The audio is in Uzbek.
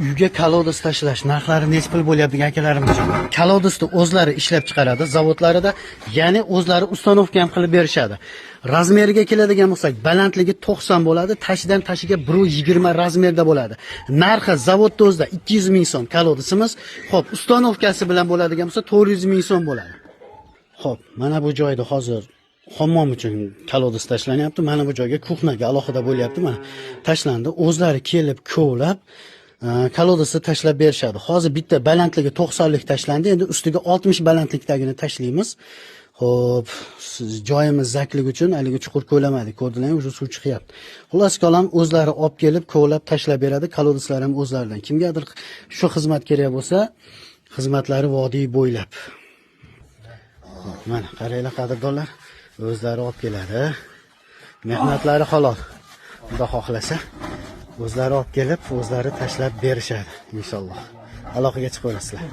Uyga колодец tashlash narxlari nechi pul bo'lyapti degan akalarimiz uchun. Колодец ni o'zlari ishlab chiqaradi zavodlarida, ya'ni o'zlari установка ham qilib berishadi. Размер iga keladigan bo'lsak, balandligi 90 bo'ladi, tashidan tashiga 1.20 размер da bo'ladi. Narxi zavodda o'zida 200 ming so'm колодец imiz. Xo'p, установка si bilan bo'ladigan bo'lsa 400 ming so'm bo'ladi. Xo'p, mana bu joyda hozir hammom uchun колодец tashlanyapti. Mana bu joyga кухня ga alohida bo'lyapti. Mana tashlandi. O'zlari kelib kovlab колодец ni tashlab berishadi. Hozir bitta balandligi 90 lik tashlandi. Endi ustiga 60 balandlikdagini tashlaymiz. Xo'p, joyimiz zaklik uchun haligi chuqur kovlamadik. Ko'rdilar, уже suv chiqyapti. Xullas kalom, o'zlari olib kelib kovlab tashlab beradi. Колодец lar ham o'zlaridan. Kimgadir shu xizmat kerak bo'lsa, xizmatlari vodiy bo'ylab. Xo'p, mana qaranglar, qadrdonlar, o'zlari olib keladi. Mehnatlari halol. Xudo xohlasa, o'zlari olib kelib, o'zlari tashlab berishadi inshaalloh. Aloqaga chiqaverasizlar.